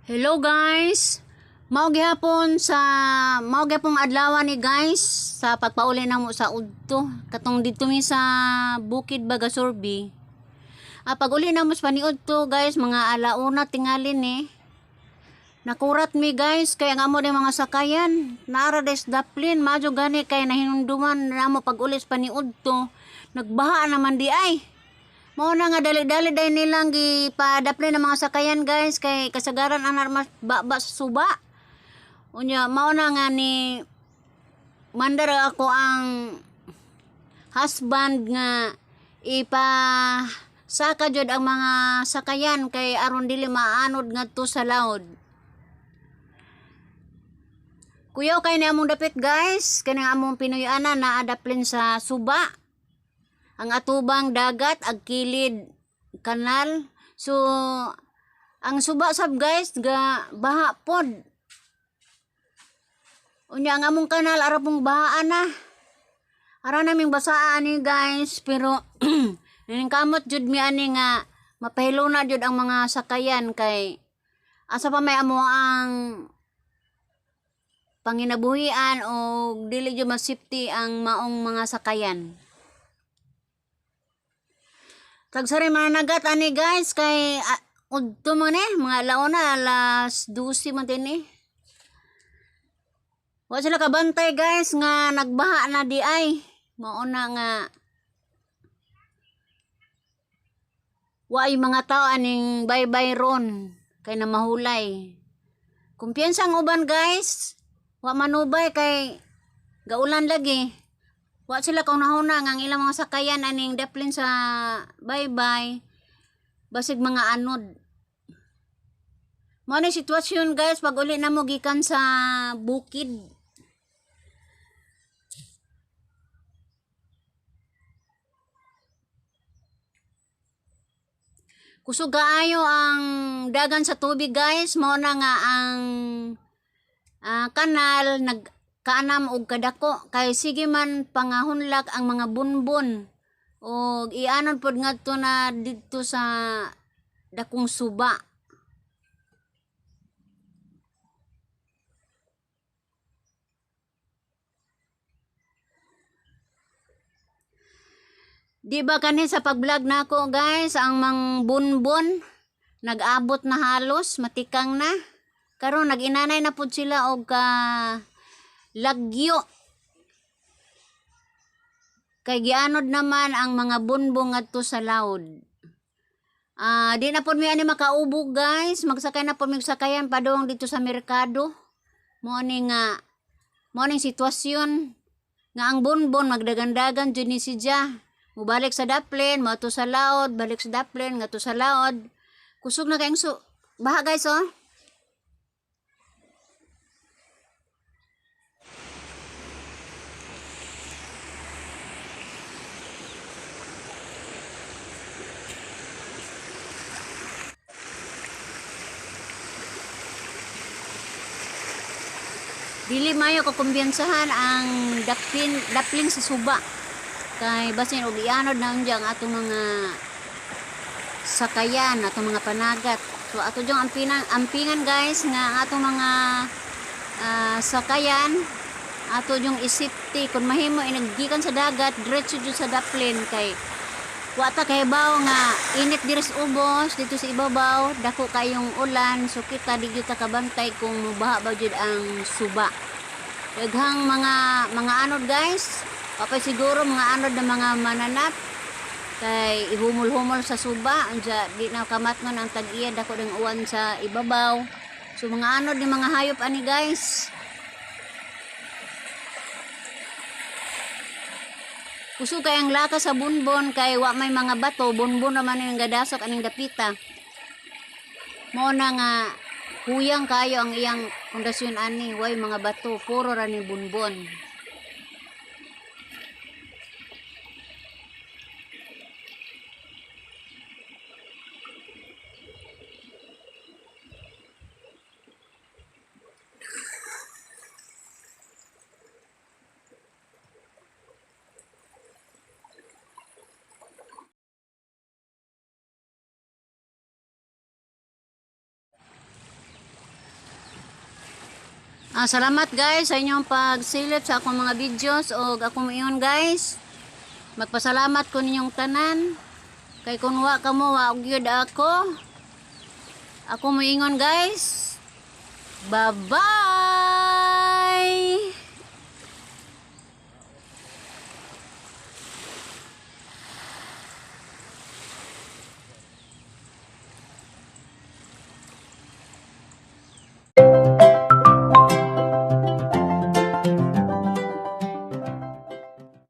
Hello guys. Mao gihapon sa mao gihapon adlaw ni guys sa pagpauli namo sa udto katong didto mi sa Bukid Bagasurbi. Pag uli namo sa paniudto guys, mga alauna tingali ni. Nakurat mi guys kay ang amo ni mga sakayan naara des daplin, madyo gani kay nahinumduman namo pag uli sa paniudto, nagbaha naman di ay. Mao na nga dali-dali dahil nilang gipadapli ng mga sakayan guys kay kasagaran anar mas baba sa suba. Unya mao na nga ni mandar ako ang husband nga ipa saka jud ang mga sakayan kay aron dili maanod ngadto sa laod. Kuyaw kay ni among dapit guys, kani among Pinoy-ana naa daplin sa suba. Ang atubang dagat ag kilid kanal. So ang suba sab guys ga baha pod. Unya ang among kanal ara pong bahaan na. Ara naming basaan ni guys, pero kamot jud mi ani nga mapahilo na jud ang mga sakayan kay asa pa may amo ang panginabuhian o dili jud mas safety ang maong mga sakayan. Tagsari mananagat ani guys kay udto man eh mga launa alas 12 man din eh. Wa sila kabantay guys nga nagbaha na di ay. Mao na nga wa ay mga tao aning bye-bye ron kay na mahulay. Kumpiyansa ang uban guys, wa manubay kay gaulan lagi. Wa sila kaunahuna nga ang ilang mga sakayan aning daplin sa bye-bye basig mga anod. Mao ni sitwasyon guys pag uli na mo gikan sa bukid. Kusog kaayo ang dagan sa tubig guys, mao na nga ang kanal nagkaanam og kadako kay sige man pangahunlak ang mga bunbon og ianon pod ngadto na didto sa dakong suba. Di ba kanin sa pag-vlog nako guys, ang mang bunbon nag-abot na halos, matikang na. Karon nag-inanay na pud sila og ka lagyo. Kay gianod naman ang mga bunbong ngadto sa laod. Di na pud mi ani makaubog guys, magsakay na pud mi sakayan padung dito sa merkado. Mao ni nga mao ning sitwasyon nga ang bunbon magdagandagan jud ni siya. Mubalik sa daplin, moadto sa laod, balik sa daplin, ngadto sa laod. Kusog na kayong baha guys oh. Dili mayo kakumbiyansahan ang daplin sa suba. Kay basin og ianod na unya ang atong mga sakayan, atong mga panagat. So ato jung ampingan guys nga ang atong mga sakayan ato jung isipti kung mahimo inaggikan sa dagat diretso jud sa daplin kay wa ta kahibaw nga init diri sa ubos dito sa ibabaw, dako kayong ulan, so kita di gyud ta kabantay kung mobaha ba jud ang suba. Daghang mga anod guys, papay siguro mga anod na mga mananap kay ihumol-humol sa suba, anja di na kamatngon ang tag-iya, dako ng uwan sa ibabaw. So mga anod ni mga hayop ani guys. Kusog kay ang lakas sa bunbon kay wa may mga bato, bunbon naman ning gadasok aning dapita. Mao na nga huyang kayo ang iyang pundasyon ani, way mga bato, puro ra ni bunbon. Ah, salamat guys sa inyong pagsilip sa akong mga videos o akong iyon, guys. Magpasalamat ko ninyong tanan. Kay kung wa kamo, wa gyud ako. Ako moingon, guys. Bye-bye.